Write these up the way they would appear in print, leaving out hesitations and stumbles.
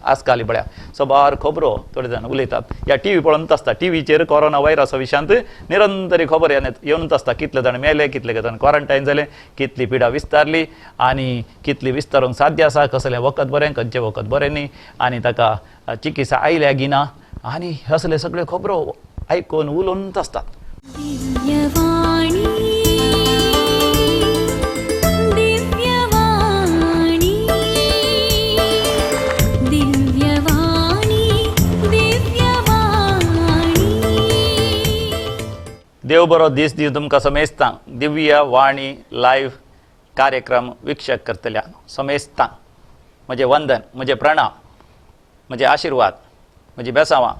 आजकाल पळया सबार खबरो थोडे जाण उलयतात या टी व्ही पळोवनूच आसता. टी व्हीचेर कोरोना व्हायरसा विशयांत निरंतरी खबर येवनूच आसता. कितले जाण मेले, कितले जाण क्वॉरंटायन जाले, कितली पिडा विस्तारली आनी कितली विस्तारूंक साध्य आसा, कसलें वखद बरें, खंयचें वखद बरें न्ही आनी ताका चिकित्सा आयल्या की ना आनी असले सगळे खबरो आयकून उलोवनूच आसतात. देव बरो दीस दिवं तुमकां समेस्तांक. दिव्य वाणी लायव्ह कार्यक्रम वीक्षक करतल्या समेस्तांक म्हजें वंदन, म्हजें प्रणाम, म्हजे आशिर्वाद, म्हजी बेसांवां.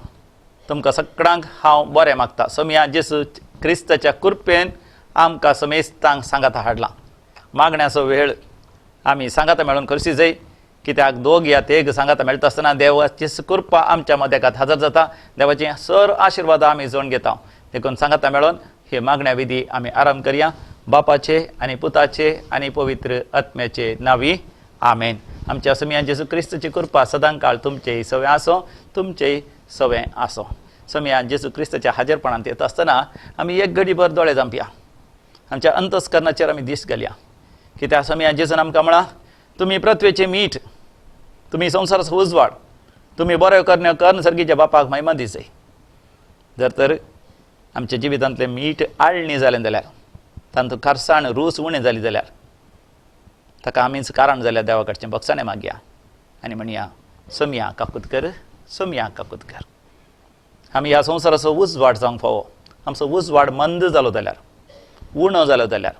तुमकां सगळ्यांक हांव बरें मागता. सोमया जेजू क्रिस्ताच्या कृपेन आमकां समेस्तांक सांगाता हाडला. मागण्याचो वेळ आमी सांगाता मेळून करशी जाय, कित्याक दोग या तेग सांगाता मेळटा आसतना देवाची कृपा आमच्या मदेकात हजर जाता. देवाची सर आशिर्वाद आमी जोड घेता. देखून सांगाता मेळून हे मागण्या विधी आमी आराम करया. बापाचे आनी पुताचे आनी पवित्र आत्म्याचे नावी आमेन. आमच्या समिया जेजू क्रिस्ताची कृपा सदांकाळ तुमचेय सवें आसो, तुमचेय सवें आसो. समिया जेजू क्रिस्ताच्या हाजेरपणांत येता आसतना आमी एक घडीभर दोळे जांपया, आमच्या अंतस्करणाचेर आमी दीस घालया. कित्याक समिया जेजून आमकां म्हळां, तुमी पृथ्वेचें मीठ, तुमी संवसाराचो उजवाड, तुमी बऱ्यो करण्यो करून सर्गीच्या बापाक महिमा दिसय. जर तर आमच्या जिवितांतलें मीठ आळणी जालें जाल्यार, तातूंत खारसाण रूच उणें जाली जाल्यार, ताका आमीच कारण जाल्यार देवा कडचें बक्षाणें मागया आनी म्हणया, सोमया काकूत कर, सोमया काकूत कर. आमी ह्या संवसाराचो उजवाड जावंक फावो. आमचो उजवाड मंद जालो जाल्यार, उणो जालो जाल्यार,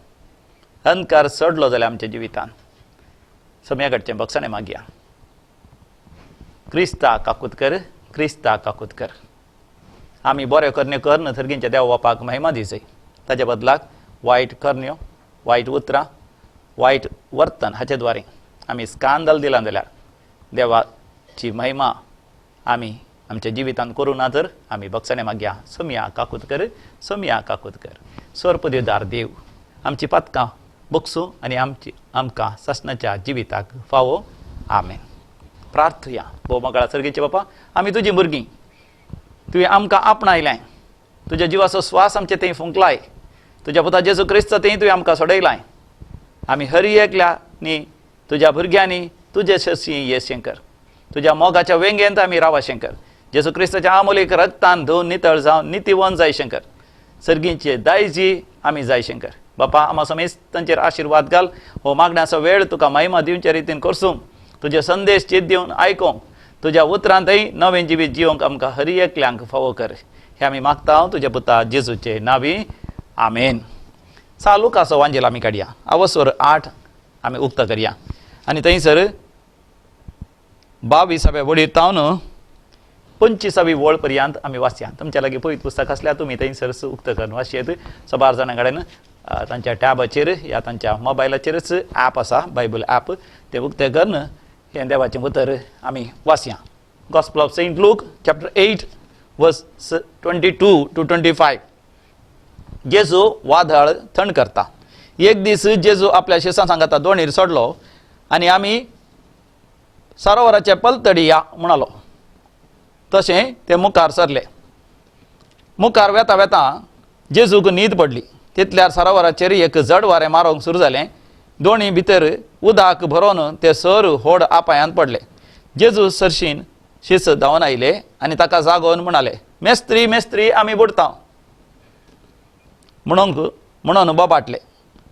अंधकार चडलो जाल्यार आमच्या जिवितांत सोमया कडचें बक्षाणें मागया. क्रिस्ता काकूत कर, क्रिस्ता काकूत कर. आमी बऱ्यो करण्यो करून थर्गींच्या देव बापाक महिमा दिसय. ताच्या बदलाक वायट करण्यो, वायट उतरां, वायट वर्तन हाचे द्वारे आमी स्कांदल दिला जाल्यार देवाची महिमा आमी आमच्या जिवितांत करूं ना तर आमी बक्षाणें मागया. सोमया काकूत कर, सोमया काकूत कर. स्वर्पदेवदार देव आमची पातकां बक्षूं आनी आमची आमकां सासणाच्या जिविताक फावो. आमेन. प्रार्थुया. भोव मोगाळ सर्गीचे बापा, आमी तुजी भुरगीं, तुवें आमकां आपणायलें, तुज्या जिवाचो स्वास आमचे थंय फुंकलाय, तुज्या पुता जेजू क्रिस्त थंय तुवें आमकां सोडयलाय. आमी हर एकल्यांनी तुज्या भुरग्यांनी तुजे शशी येशें कर, तुज्या मोगाच्या वेंगेंत आमी रावाशें कर. जेजू क्रिस्ताच्या आमोलीक रक्तान धुवन नितळ जावन नितीवन जायशें कर. सर्गीचे दायजी आमी जायशें कर. बापा, आमा समेस्तांचेर आशिर्वाद घाल. हो मागण्याचो वेळ तुका महिमा दिवचे रितीन करसूं, तुजे संदेश चीत दिवन आयकोंक, तुज्या उतरांतय नवें जिवीत जिवंक आमकां हर एकल्यांक फावो कर. हें आमी मागता तुज्या पुता जेजूचे नावी. आमेन. सा लुकाचो वांजेल आमी काडया. अवसर 8 आमी उक्ता करया आनी थंयसर 22व्या वळीर तावन 25वी वळ पर्यंत आमी वाचया. तुमच्या लागीं पवित्र पुस्तक आसल्यार तुमी थंयसर उक्तो करून वाचयेत. सबार जाणां कडेन तांच्या टॅबाचेर या तांच्या मोबायलाचेरच ॲप आसा, बायबल ॲप, ते उक्तें करून हें देवाचें उतर आमी वाचया. Gospel of Saint Luke chapter 8 verse 22 to 25. जेजू वादळ थंड करता. एक दीस जेजू आपल्या शिसां सांगता दोणीर सोडलो आनी आमी सरोवराच्या पलतडी या म्हणालो. तशें ते मुखार सरले. मुखार वेता वेता जेजूक न्हीद पडली. तितल्यार सरोवराचेर एक जड वारें मारूंक सुरू जालें. दोणी भितर उदक भरोवन ते सर होड आपायांत पडले. जेजू सरशीन शीस धांवन आयले आनी ताका जागोवन म्हणाले, मेस्त्री मेस्त्री आमी बुडता म्हणूंक म्हणून बोबाटले.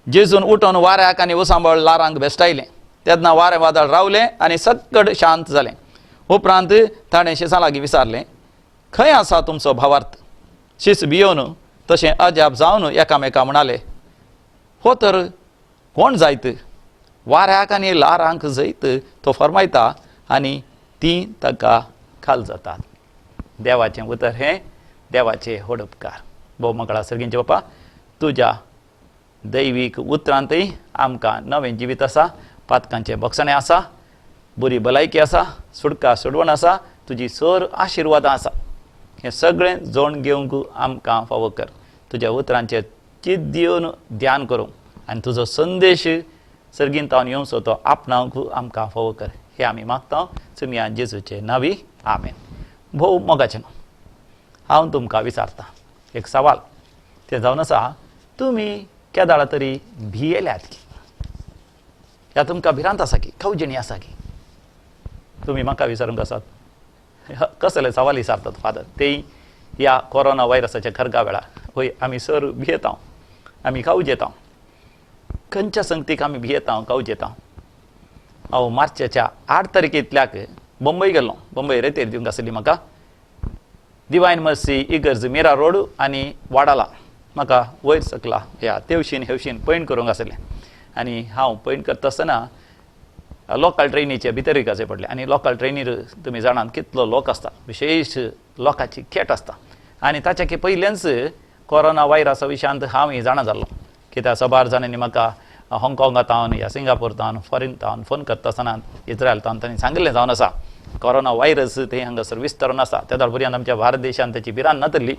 जेजून उठोवन वाऱ्याक आनी उसांबळ लारांक बेश्टायलें. तेन्ना वारें वादळ रावलें आनी सक्कड शांत जालें. उपरांत ताणें शिसां लागीं विचारलें, खंय आसा तुमचो भावार्थ? शीस भियोवन तशें अजाप जावन एकामेका म्हणाले, हो तर कोण जायत? वाऱ्याक आनी लारांक जैत तो फरमायता आनी ती ताका खाल जातात. देवाचें उतर हें देवाचें व्हड उपकार. भोव मोगाळ सर्गींचे बापा, तुज्या दैवीक उतरांतय आमकां नवें जिवीत आसा, पातकांचें बक्षणें आसा, बरी भलायकी आसा, सुटका सोडवण आसा, तुजी सर आशिर्वादां आसा. हें सगळें जोण घेवंक आमकां फावो कर. तुज्या उतरांचेर चित दिवन ध्यान करूंक आनी तुजो संदेश सर्गीन तावन येवचो तो आपणावंक आमकां फावो कर. हे आमी मागता सुमया जेजूचे नावी, आमेन. भोव मोगाचें हांव तुमकां विचारता एक सवाल, तें जावन आसा, तुमी केदाळा तरी भियेल्यात की ह्या तुमकां भिरांत आसा की खवजणी आसा की? तुमी म्हाका विचारूंक आसात कसले सवाल विचारतात फादर तेय ह्या कोरोना व्हायरसाच्या खरगा वेळार. हय, आमी सर भियेता, आमी कावजेता. खंयच्या संगतीक आमी भियेता कावजेता? हांव मार्चाच्या 8 तारखेंतल्याक बंबय गेल्लो. बंबय रेतेर दिवंक आसली म्हाका डिवायन मर्सी इगर्ज मिरा रोड आनी वाडाला. म्हाका वयर सकला ह्या तेवशीन हेवशीन पैण करूंक आसलें आनी हांव पैण करता आसतना लोकल ट्रेनीचे भितर वचचें पडलें. आनी लोकल ट्रेनीर तुमी जाणात कितलो लोक आसता, विशेश लोकांची खेट आसता. आनी ताच्या पयलेंच कोरोना व्हायरसा विशयांत हांव जाणा जाल्लो, कित्याक सबार जाणांनी म्हाका हाँगकाँगा तावन या सिंगापूर तावन फॉरेन तावन फोन करता आसतना इस्रायल तावन तांणी सांगिल्लें जावन आसा कोरोना व्हायरस थंय हांगासर विस्तारून आसा. त्या पर्यंत आमच्या भारत देशांत ताची भिरांत नातली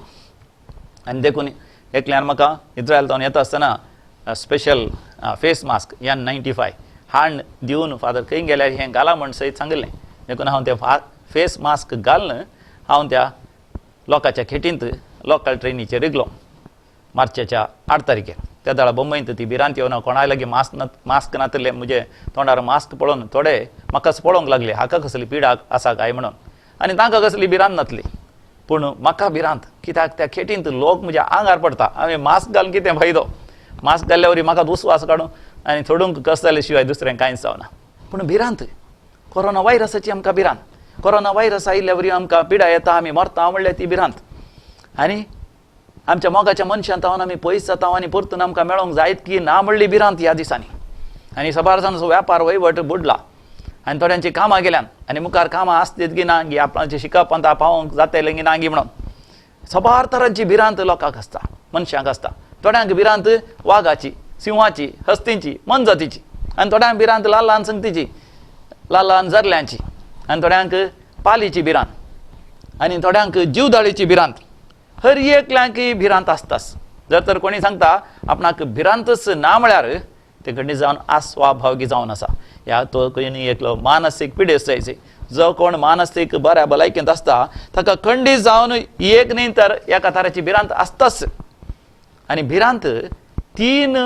आनी देखून एकल्यान म्हाका इस्रायल तावन येता आसतना स्पेशल फेस मास्क N95 हाड दिवन फादर खंय गेल्यार हें घाला म्हण सयत सांगिल्लें. देखून हांव तें फेस मास्क घालून हांव त्या लोकांच्या खेटींत लोकल ट्रेनीचेर रिगलो मार्चाच्या 8 तारखेर. त्या वेळार बंबयंत ती भिरांत येवन कोणाय लागीं मास्क नातलें, म्हजे तोंडार मास्क पळोवन थोडे म्हाकाच पळोवंक लागले हाका कसली पिडा आसा काय म्हणून, आनी तांकां कसली भिरांत नातली. पूण म्हाका भिरांत, कित्याक त्या खेटींत लोक म्हज्या आंगार पडटा. हांवें मास्क घालून कितें फायदो? मास्क घाल्ल्या वरी म्हाका दुस्वास काडून आनी थोडूंक कस जाले शिवाय दुसरें कांयच जावना. पूण भिरांत कोरोना व्हायरसाची आमकां भिरांत, कोरोना व्हायरस आयिल्ल्या वरी आमकां पिडा येता, आमी मरता म्हणल्यार ती भिरांत. आनी आमच्या मोगाच्या मनशान तावन आमी पयस जाता आनी परतून आमकां मेळोंक जायत की ना म्हणली भिरांत ह्या दिसांनी. आनी सबार जाणांचो व्यापार वयवट बुडला आनी थोड्यांची कामां गेल्यान आनी मुखार कामां आसतीत की ना गी, आपणाचें शिकप आतां पावोवंक जातलें की ना गी म्हणून सबार तरांची भिरांत लोकांक आसता, मनशांक आसता. थोड्यांक भिरांत वागाची, सिंहाची, हस्तींची, मनजातीची, आनी थोड्यांक भिरांत ल्हान ल्हान संगतीची, ल्हान ल्हान जरल्यांची, आनी थोड्यांक पालीची भिरांत, आनी थोड्यांक जीवदाळीची भिरांत. हर एकल्यांक भिरांत आसताच. जर तर कोणी सांगता आपणाक भिरांतच ना म्हळ्यार ते घडणी जावन अस्वाभाविक जावन आसा, ह्या तो खंय एकलो मानसीक पिडेस्त जायचे. जो कोण मानसीक बऱ्या भलायकेंत आसता ताका खंडीत जावन एक न्ही तर एका तराची भिरांत आसताच. आनी भिरांत 3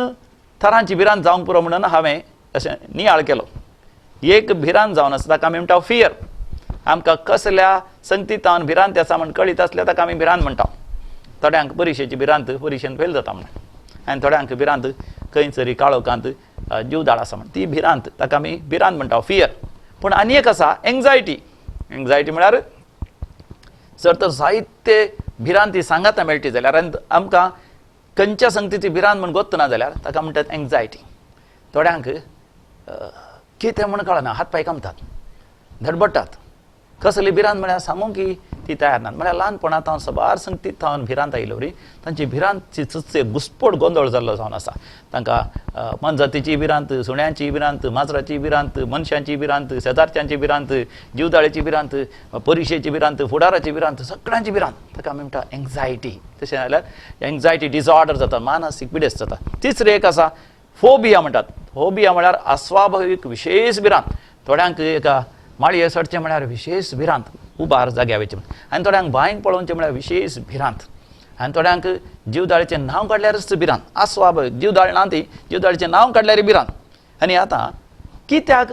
तरांची भिरांत जावंक पुरो म्हणून हांवें अशें नियाळ केलो. एक भिरांत जावन आसा ताका आमी म्हणटा फियर. आमकां कसल्या संगतीतावन भिरांत आसा म्हण कळीत आसल्यार ताका आमी भिरांत म्हणटा. थोड्यांक परिक्षेची भिरांत, परिक्षेन फेल जाता म्हण, आनी थोड्यांक भिरांत खंयसरी काळोखांत जीवदाळ आसा म्हण, ती भिरांत ताका आमी भिरांत म्हणटा, फियर. पूण आनी एक आसा एंग्जायटी. एंग्जायटी म्हळ्यार जर तर जायते भिरांती सांगाता मेळटी जाल्यार आनी आमकां खंयच्या संगतीची भिरांत म्हण गोत्त ना जाल्यार ताका म्हणटात एंग्जायटी. थोड्यांक कितें म्हण कळना, हात पांय कामतात, धडपडटात. कसली भिरांत म्हळ्यार सांगूंक की ती तयार ना. म्हळ्यार ल्हानपणांत हांव सबार संगतीत हांव भिरांत आयिल्ले वरी तांची भिरांतची चुचचे घुसपट गोंदळ जाल्लो जावन आसा. तांकां मनजातीची भिरांत, सुण्यांची भिरांत, माजराची भिरांत, मनशांची भिरांत, शेजारच्यांची भिरांत, जीवदाळेची भिरांत, परिक्षेची भिरांत, फुडाराची भिरांत, सगळ्यांची भिरांत. ताका आमी म्हणटा एंग्जायटी. तशें जाल्यार एंग्जायटी डिसऑर्डर जाता, मानसीक पिडेस्त जाता. तिसरी एक आसा फोबिया म्हणटात. फोबिया म्हळ्यार अस्वाभावीक विशेश भिरांत. थोड्यांक एका माळये चडचें म्हळ्यार विशेश भिरांत, उबार जाग्या वयचें, आनी थोड्यांक बांयक पळोवचें म्हळ्यार विशेश भिरांत, आनी थोड्यांक जीवदाळीचें नांव काडल्यारच भिरांत, अस्वाभावीक जीवदाळ ना ती, जीवदाळीचें नांव काडल्यार भिरांत. आनी आतां कित्याक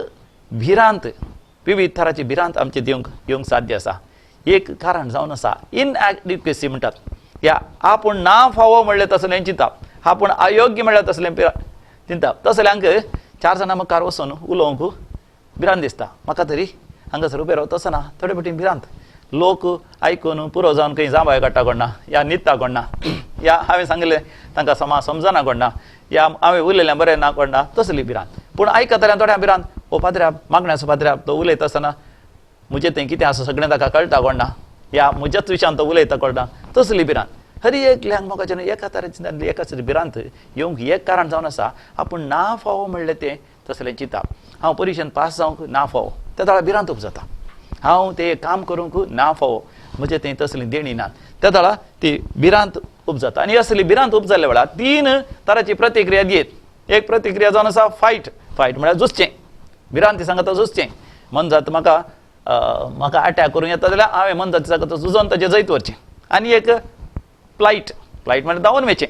भिरांत, विविध थराची भिरांत आमची दिवंक येवंक साध्य आसा? एक कारण जावन आसा इनएडिक्वेसी म्हणटात. ह्या आपूण ना फावो म्हणलें तसलें चिंतप, आपूण अयोग्य म्हणल्यार तसलें चिंतप. तसल्यांक 4 जाणां मुखार वचून उलोवंक भिरांत दिसता. म्हाका तरी हांगासर उबें रावता आसतना थोडे फावटी भिरांत, लोक आयकून पुरो जावन खंय जांबाय काडटा कोण ना, या न्हिदता कोण ना, या हांवें सांगलें तांकां समा समजना कोण ना, या हांवें उलयलें बरें ना कोण ना, तसली भिरांत. पूण आयकतल्यान थोड्या भिरांत, ओ पाद्र्याब मागण्याचो पाद्र्याब तो उलयता आसतना म्हजें तें कितें आसा सगळें ताका कळटा कोण ना, या म्हज्याच विशयान तो उलयता कोण ना, तसली भिरांत. हर एकल्यांक मोगाच्यान एका तरेची एकाच भिरांत येवंक एक कारण जावन आसा आपूण ना फावो म्हणलें तें तसलें चिंतप. हांव परिक्षेन पास जावंक ना फावो, त्या वेळार भिरांत उपजता. हांव तें काम करूंक ना फावो, म्हजें तें तसली देणी ना, त्या वेळार ती भिरांत उपजता. आनी असली भिरांत उपजाल्ल्या वेळार 3 तरांची प्रतिक्रिया दियत. एक प्रतिक्रिया जावन आसा फायट. फायट म्हळ्यार झुजचें, भिरांती सांगता झुजचें. मनजात म्हाका म्हाका अटॅक करूंक येता जाल्यार हांवें मनजाती सांगात झुजोन ताचें जैत व्हरचें. आनी एक फ्लायट, फ्लायट म्हळ्यार धांवून वचचें,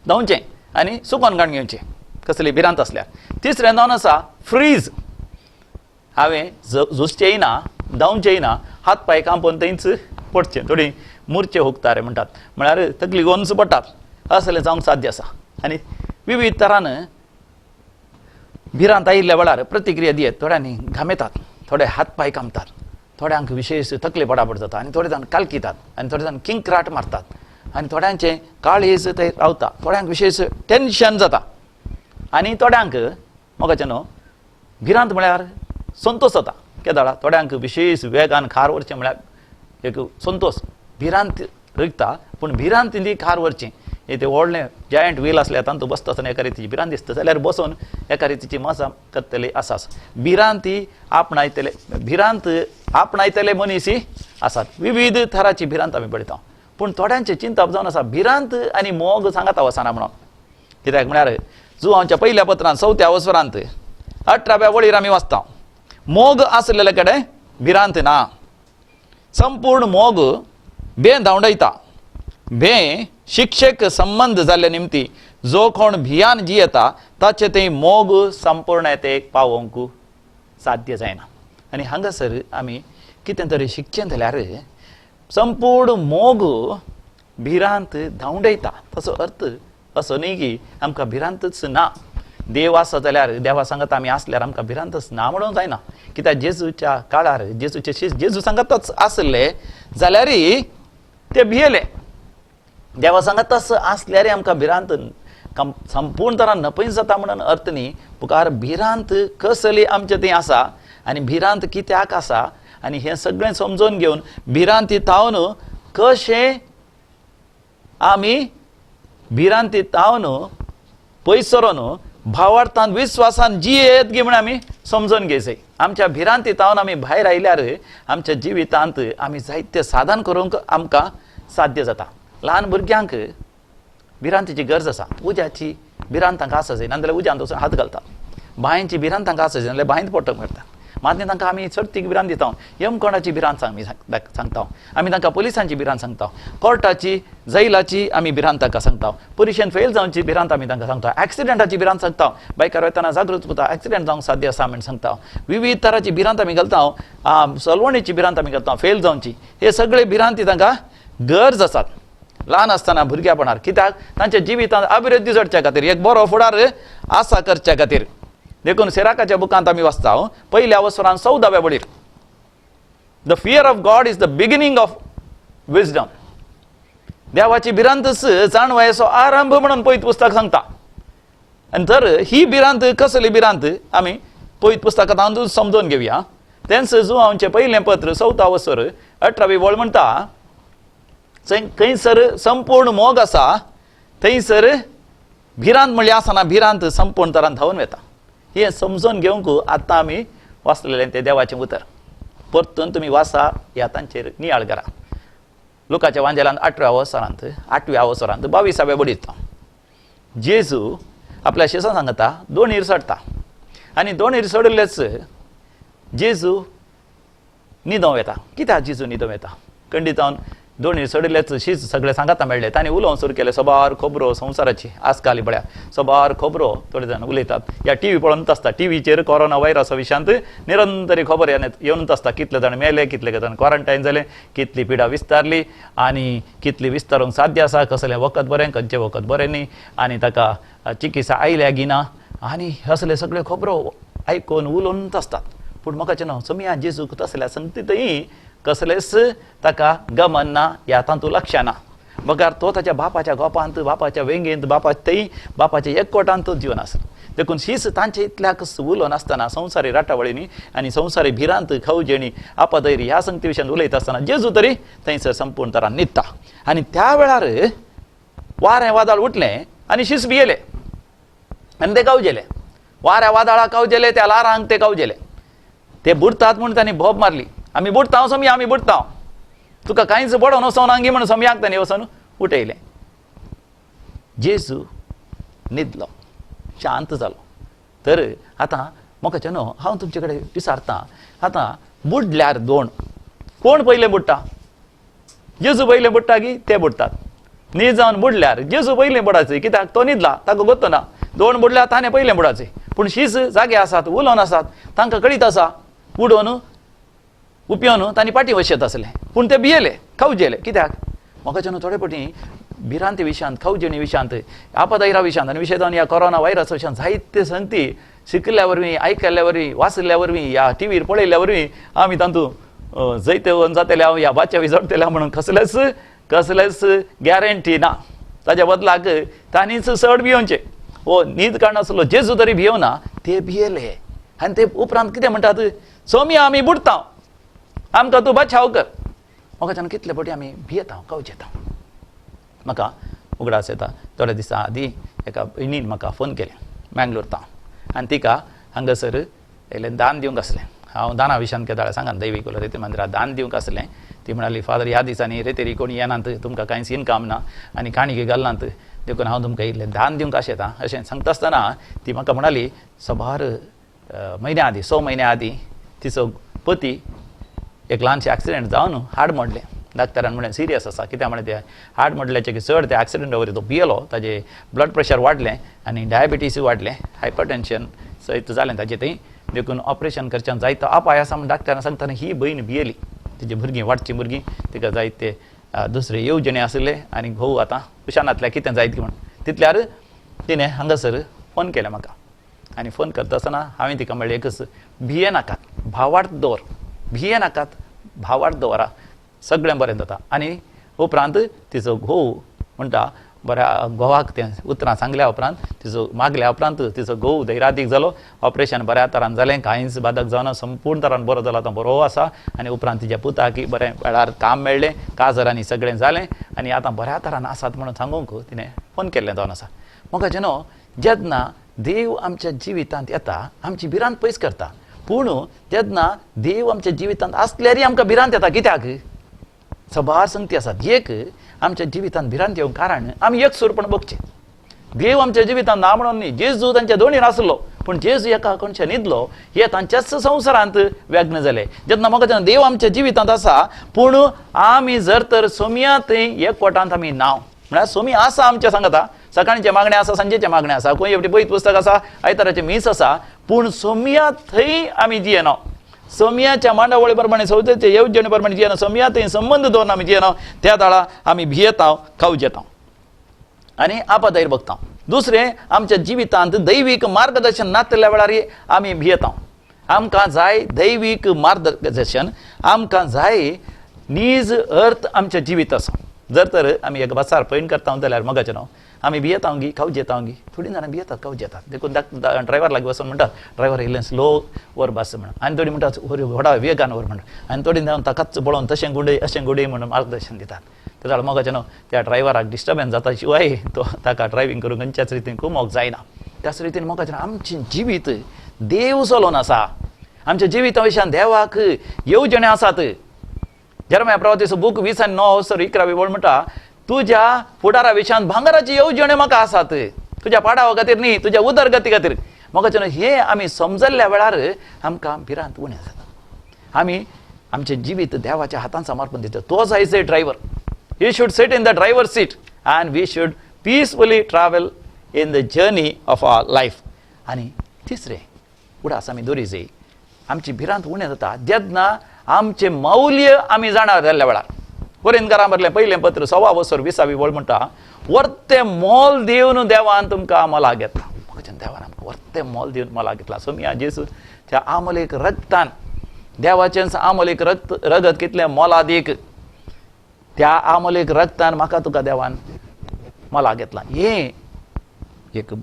धांवचें आनी सुकोन काडून घेवचें कसली भिरांत आसल्यार. तिसरें जावन आसा फ्रीज, हांवें झुजचेंय ना, धांवचेंय ना, हात पांय कांपोवन थंयच पडचें. थोडीं मुरचे हुकता रे म्हणटात, म्हळ्यार तकली गोंच पडटात, असलें जावंक साध्य आसा. आनी विविध तरान भिरांत आयिल्ल्या वेळार प्रतिक्रिया दियत थोड्यांनी घामेतात, थोडे हात पांय कामतात, थोड्यांक विशेश तकले पडापड जाता आनी थोडे जाण कालकितात आनी थोडे जाण किंक्राट मारतात आनी थोड्यांचें काळीज थंय रावता, थोड्यांक विशेश टेन्शन जाता आनी थोड्यांक मोगाचें न्हू भिरांत म्हळ्यार संतोश जाता. केदाळा थोड्यांक विशेश वेगान खार व्हरचें म्हळ्यार एक संतोश, भिरांत रिगता पूण भिरांत ती खार व्हरची. ते व्हडलें जायंट व्हील आसल्यार तातूंत बसता आसतना एका रितीची भिरांत दिसता जाल्यार बसून एका रितीची मजा करतली आसाच. भिरांती आपणायतले, भिरांत आपणायतले मनीस आसात. विविध थराची भिरांत आमी पळयता, पूण थोड्यांचें चिंतप जावन आसा भिरांत आनी मोग सांगाता वचना म्हणून. कित्याक म्हळ्यार जुवांच्या पयल्या पत्रांत 4थ्या वसरांत 18व्या वळीर आमी वाचता, मोग आसलेले कडेन भिरांत ना, संपूर्ण मोग बें धांवडयता, बें शिक्षक संबंद जाल्ले निमती जो कोण भियान जियेता ताचे थंय मोग संपूर्णतेक पावोवंक साध्य जायना. आनी हांगासर आमी कितें तरी शिकचें जाल्यार संपूर्ण मोग भिरांत धांवडयता, ताचो अर्थ असो न्ही की आमकां भिरांतच ना. देव आसा जाल्यार देवा सांगत आमी आसल्यार आमकां भिरांतच ना म्हणून जायना. कित्याक जेजूच्या काळार जेजूचे शीस जेजू सांगतच आसले जाल्यारय ते भियेले. देवा सांगतच आसल्यारय आमकां भिरांत संपूर्ण तरान नपयच जाता म्हणून अर्थ न्ही, पुकार भिरांत कसली आमचे थंय आसा आनी भिरांत कित्याक आसा आनी हें सगळें समजून घेवन भिरांती तावन कशें आमी भिरांती तावन पयस सरोन भावार्थान विस्वासान जियेत गी म्हण आमी समजून घेयचें. आमच्या भिरांती तावन आमी भायर आयल्यार आमच्या जिवितांत आमी जायते साधन करूंक आमकां साध्य जाता. ल्हान भुरग्यांक भिरांतीची गरज आसा. उज्याची भिरांत तांकां आसा जायना जाल्यार उज्यांत वचून हात घालतात. बांयची भिरांत तांकां आसा जायना जाल्यार बांयंत पोटक मारतात. मागीर तांकां आमी चडतीक भिरांत दिता, यमकोणाची भिरांत आमी सांगता, आमी तांकां पुलिसांची भिरांत सांगता, कोर्टाची जैलाची आमी भिरांत तांकां सांगता, परिशेन फेल जावची भिरांत आमी तांकां सांगता, एक्सिडेंटाची भिरांत सांगता, बायकार वतना जागृत उरता एक्सिडेंट जावंक साध्य आसा म्हण सांगता, विविध तराची भिरांत आमी घालता, सलवणीची भिरांत आमी घालता, फेल जावची, हे सगळे भिरांती तांकां गरज आसात ल्हान आसतना भुरग्यापणार. कित्याक तांच्या जिवितांत अभिवृद्धी जोडच्या खातीर, एक बरो फुडार आसा करच्या खातीर. देखून सेराकाच्या बुकांत आमी वाचता पयल्या वसरान 14व्या वळीर, the fear of God is the beginning of wisdom. देवाची भिरांतच जाणवायेचो आरंभ म्हणून पयत पुस्तक सांगता. आनी तर ही भिरांत कसली भिरांत आमी पयत पुस्तकांत समजून घेवया. तेंच जुवांचें पयलें पत्र 4था वसर 18वी वळ म्हणटा, थंयसर संपूर्ण मोग आसा थंयसर भिरांत म्हणल्यार आसना, भिरांत संपूर्ण तरान धांवून वता. हें समजून घेवंक आतां आमी वाचलेलें तें देवाचें उतर परतून तुमी वाचा, ह्या तांचेर नियाळ करा. लुकाच्या वांजेलांत 8व्या वसरांत 8व्या वसरांत 22व्या बडीत जेजू आपल्या शिसां सांगता दोणीर चडटा आनी दोणीर चडिल्लेच जेजू न्हिदों येता. कित्याक जेजू न्हिदों येता? खंडितावन दोणीर चडिल्लेच शीस सगळे सांगाता मेळ्ळे, तांणी उलोवंक सुरू केलें सबार खबरो संवसाराची. आजकाल पळया सबार खबरो थोडे जाण उलयतात, ह्या टी व्ही पळोवनूच आसता, टी व्हीचेर कोरोना व्हायरसा विशयांत निरंतर खबर येवनूच आसता, कितले जाण मेले, कितले जाण क्वॉरंटायन जाले, कितली पिडा विस्तारली आनी कितली विस्तारूंक साध्य आसा, कसलें वखद बरें खंयचें वखद बरें न्ही आनी ताका चिकित्सा आयल्या गी ना, आनी असले सगळे खबरो आयकून उलोवनूच आसतात. पूण म्हाका न्हू सोमया जेजूक तसल्या संगतीतय कसलेच ताका गमन ना ह्या तातूंत लक्ष ना, बगर तो ताच्या बापाच्या गोपांत, बापाच्या वेंगेंत, बापाच्या थंय बापाच्या एकवटांत जीवन आसा. देखून शीस तांचे इतल्याक उलोवन आसतना संवसारी राटावळींनी आनी संवसारी भिरांत खवजेणी आपदैरी ह्या संगती विशयांत उलयता आसतना जेजू तरी थंयसर संपूर्ण तरान न्हिदता. आनी त्या वेळार वारें वादळ उठलें आनी शीस भियेले आनी ते गावजेले, वाऱ्या वादळाक गावजेले, त्या ल्हारांक ते गावजेले, ते बुडटात म्हूण तांणी बोब मारली, आमी बुडटा सोमया, आमी बुडटा, तुका कांयच पडोन वचोन आंगी म्हणून सोमयाक तांणी वचोन उठयलें. जेजू न्हिदलो, शांत जालो. तर आतां मोगाचे न्हू, हांव तुमचे कडेन विचारतां, आतां बुडल्यार दोण कोण पयलें बुडटा? जेजू पयलें बुडटा की ते बुडटात? न्हीद जावन बुडल्यार जेजू पयलें बुडाचे, कित्याक तो न्हिदला, ताका गोत्तो ना. दोन बुडल्यार ताणें पयलें बुडाचे, पूण शीस जागे आसात, उलोवन आसात, तांकां कळीत आसा, उडोवन उपयोन तांणी पाटी वशेत आसलें, पूण ते भियेले, खावजेले. कित्याक म्हाका न्हू थोडे फावटी भिरांती विशयांत, खावजेणी विशयांत, आपदायरा विशयांत आनी विशय जावन ह्या कोरोना व्हायरस विशयांत जायते संगती शिकिल्ल्या वरवीं, आयकल्ल्या वरवीं, वाचिल्ल्या वरवीं, ह्या टिवीर पळयल्ल्या वरवीं आमी तातूंत जैतवंत जातले हांव, ह्या बाच्या जोडटले म्हणून कसलेच कसलेच गॅरंटी ना. ताज्या बदलाक तांणीच चड भियोवचें. हो न्हीद काडनासलो जेजू तरी भियोना, ते भियेले. आनी ते उपरांत कितें म्हणटात? सोमी आमी बुडटा, आमकां तूं बचाव कर. म्हाका कितले फावटी आमी भियेता, कवचेता. म्हाका उगडास येता, थोड्या दिसां आदीं एका भयणीन म्हाका फोन केलें मँगलोर तावन, आनी तिका हांगासर येयलें दान दिवंक आसलें. हांव दाना विशयान केदाळ सांगान, दैवीक रेती मंदिरात दान दिवंक आसलें. ती म्हणाली, फादर ह्या दिसांनी रेतेरी कोणी येनात, तुमकां कांयच इनकम ना आनी काणके घालनात, देखून हांव तुमकां इल्लें दान दिवंक आशेता. अशें सांगता आसतना ती म्हाका म्हणाली, सबार म्हयन्या आदीं, 6 म्हयन्या आदीं तिचो पती एक ल्हानशें एक्सिडेंट जावन हाड मोडलें. डाक्टरान म्हणलें सिरियस आसा, कित्याक म्हणलें तें हाड मोडल्याचें की चड ते एक्सिडेंटा वरी तो भियेलो, ताजें ब्लड प्रेशर वाडलें आनी डायबिटीसूय वाडलें, हायपरटेन्शन सयत जालें ताजें थंय, देखून ऑपरेशन करच्यान जायतो अपाय आसा म्हूण डाक्टरान सांगतना ही भयण भियेली. तिजी भुरगीं वाडचीं भुरगीं, तिका जायते दुसरे येवजणे आशिल्ले आनी घोव आतां उशानांतल्या कितें जायत म्हूण. तितल्यार तिणें हांगासर फोन केलें म्हाका, आनी फोन करता आसतना हांवें तिका म्हणलें एकच, भिये नाकात, भावार्थ दवर, भिये नाकात, भावार्थ दवरा, सगळें बरें जाता. आनी उपरांत तिचो घोव म्हणटा, बऱ्या घोवाक तें उतरां सांगल्या उपरांत, तिचो मागल्या उपरांत तिचो घोव धैरादीक जालो, ऑपरेशन बऱ्या तरान जालें, कांयच बादक जावना, संपूर्ण तरान बरो जाला, आतां बरो आसा. आनी उपरांत तिच्या पुताक बरें वेळार काम मेळ्ळें, काजर आनी सगळें जालें आनी आतां बऱ्या तरान आसात म्हणून सांगूंक तिणें फोन केल्लें जावन आसा. म्हाका न्हू, जेन्ना देव आमच्या जिवितांत येता आमची भिरांत पयस करता, पूण तेन्ना देव आमच्या जिवितांत आसल्यारय आमकां भिरांत येता. कित्याक? सबार संगती आसात. एक आमच्या जिवितांत भिरांत येवंक कारण आमी एकसूरपण बगचें. देव आमच्या जिवितांत ना म्हणून न्ही, जेजू तांच्या दोणीर आसलो, पूण जेजू एका कोणशा न्हिदलो, हे तांच्याच संवसारांत व्यग्न जाले. जेन्ना म्हाका तेन्ना देव आमच्या जिवितांत आसा, पूण आमी जर तर सोमया थंय एकवटांत आमी नांव, म्हळ्यार सोमी आसा आमच्या सांगता, सकाळचें मागणें आसा, सांजेचें मागणें आसा, खंय एकटी पयत पुस्तक आसा, आयताराचें मीस आसा, पूण सोमया थंय आमी जियेना. सोमयाच्या मांडावळी प्रमाणे, सौदेचे येवजणे प्रमाणे जियेना, सोमया थंय संबंद दवरना आमी जियेना, त्या दाळा आमी भियेता, खावजेता आनी आपादायर बगता. दुसरें, आमच्या जिवितांत दैवीक मार्गदर्शन नातल्या वेळार आमी भियेता. आमकां जाय दैवीक मार्गदर्शन, आमकां जाय नीज अर्थ आमच्या जिविताचो. जर तर आमी एक बसार पयण करता जाल्यार मगाचें न्हू, आमी भियेता गी, खावजेता गी, थोडीं जाणां भियेतात, खावजेतात, देखून ड्रायव्हर लागीं वचून म्हणटात, ड्रायव्हर इल्लें स्लो वर बस म्हणून, आनी थोडीं म्हणटात व्हर व्हडा वेगान वर म्हणून, आनी थोडीं जावन ताकाच पळोवन तशें गुडय अशें गुडय म्हणून मार्गदर्शन दितात. तेका मगाचें न्हू त्या ड्रायव्हराक डिस्टर्बन्स जाता, शिवाय तो ताका ड्रायव्हींग करूंक खंयच्याच रितीन कुमोक जायना. त्याच रितीन मगाचें आमचें जिवीत देव चलोवन आसा, आमच्या जिविता विशयान देवाक येवजणे आसात. जेरमाया प्रवातीचो बूक 20 आनी 9 11 वळ म्हणटा, तुज्या फुडारा विशयान भांगराची येवजणे म्हाका आसात, तुज्या पाडावा खातीर न्ही, तुज्या उदरगती खातीर. म्हाका हें आमी समजल्ल्या वेळार आमकां भिरांत उणें जाता. आमी आमचें जिवीत देवाच्या हातान समर्पण दिता. तो जाय driver, he should sit in the driver seat and we should peacefully travel in the journey of our life. आनी तिसरें उडास आमी दवरी जाय, आमची भिरांत उणें जाता जेन्ना आमचें मौल्य आमी जाणा जाल्ल्या वेळार. कोरिंदकारां बरलें पयलें पत्र 1.25 20 वळ म्हणटा, वर्तें मोल दिवन देवान तुमकां आमोलाक घेतला. म्हाका देवान आमकां वर्तें मोल दिवन मोलाक घेतला. सोमया जेजू त्या आमोलेक रगतान, देवाचें आमोलेक रक्त रगत कितलें मोलादीक, त्या आमोलेक रगतान म्हाका तुका देवान मोलाक घेतला. हें एक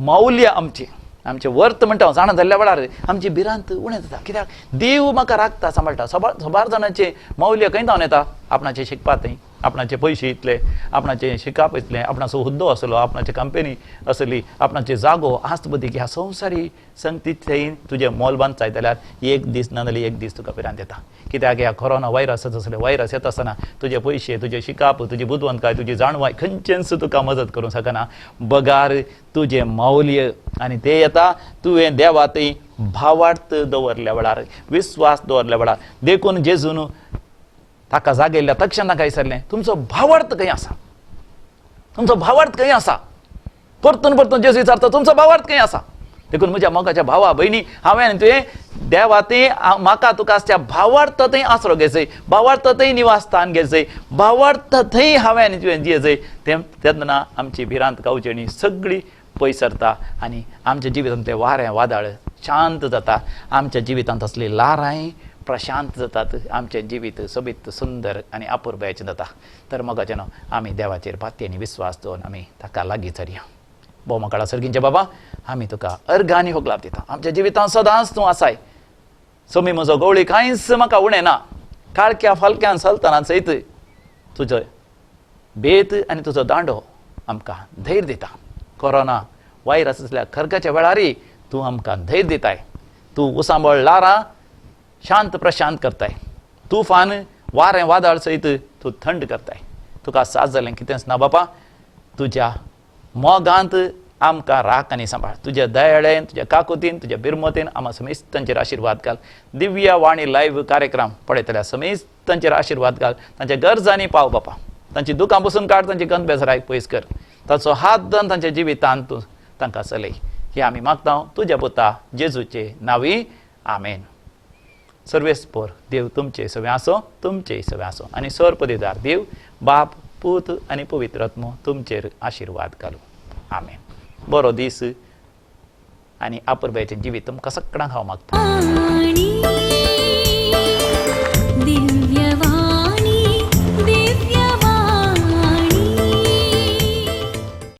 मौल्य आमचें, आमचें वर्त म्हणटा जाणा जाल्ल्या वेळार आमची भिरांत उणें जाता. कित्याक देव म्हाका राखता, सांबाळटा. सबार जाणांचें मौल्य खंय जावन येता? आपणाचे शिकपा थंय आपणाचे पयशे इतले, आपणाचे शिकप इतलें, आपणाचो हुद्दो आसलो, आपणाची कंपनी आसली, आपणाचे जागो आस्त बुद्धी ह्या संवसारी संगती थंय तुजें मोल बांदचाय जाल्यार एक दीस ना जाल्यार एक दीस तुका भिरांत येता. कित्याक ह्या कोरोना व्हायरस असले व्हायरस येता आसतना तुजे पयशे, तुजें शिकप, तुजी बुदवंतकाय, तुजी जाणवाय खंयचेंच तुका मदत करूंक शकना बगार तुजें मौल्य. आनी ते येता तुवें देवा थंय भावार्थ दवरल्या वेळार, विस्वास दवरल्या वेळार. देखून जेजून ताका जागयल्ल्या तक्षण ताका विचारलें, तुमचो भावार्थ खंय आसा, तुमचो भावार्थ खंय आसा? परतून परतून जेजू विचारता, तुमचो भावार्थ खंय आसा? देखून म्हज्या मोगाच्या भावा भयणी, हांवें तुवें देवा थंय म्हाका तुका आसच्या भावार्थ थंय आसरो घेयचय, भावार्थ थंय निवासस्थान घेयचय, भावार्थ थंय हांवें तुवें जियेचय. तेन्ना आमची भिरांत कावचेणी सगळी पयस सरता आनी आमच्या जिवितांतलें वारें वादळ शांत जाता, आमच्या जिवितांत आसली ल्हारांय प्रशांत जातात, आमचें जिवीत सोबीत सुंदर आनी अपुरबायेचें जाता. तर मोगाचें आमी देवाचेर पाती आनी विस्वास दवरून आमी ताका लागीं चलया. भोव मोगाळ सर्गींचे बाबा, आमी तुका अर्घ आनी होगलाप दिता. आमच्या जिवितांत सदांच तूं आसाय. सोमी म्हजो गवळी कांयच म्हाका उणें ना. काळख्या फालक्यान चलतना सयत तुजो बेत आनी तुजो दांडो आमकां धैर्य दिता. कोरोना व्हायरस असल्या खर्गाच्या वेळारय तूं आमकां धैर्य दिताय. तूं उसांबळ ल्हारां शांत प्रशांत करताय, तुफान वारें वादळ सयत तूं थंड करताय. तुका साथ जालें कितेंच ना बापा, तुज्या मोगांत आमकां राख आनी सांबाळ. तुज्या दयाळेन, तुज्या काकुतीन, तुज्या बिरमतीन आमकां समेस्तांचेर आशिर्वाद घाल. दिव्य वाणी लायव्ह कार्यक्रम पळयतल्या समेस्तांचेर आशिर्वाद घाल. तांच्या गरजांनी पाव बापा, तांची दुकां बसून काड, तांची गंद बेजाराय पयस कर, ताचो हात धरून तांच्या जिवितांत तूं तांकां चलय. हे आमी मागता तुज्या पुता जेजूचे नांवी, आमेन. सर्वेस्पोर देव तुमचे सगळें आसो, तुमचे सगळें आसो आनी सर पदेदार देव बाप पूत आनी पवित्र आत्मो तुमचेर आशिर्वाद घालूं. आमेन. बरो दीस आनी अपुरबायेचें जिवीत तुमकां सगळ्यांक हांव मागता.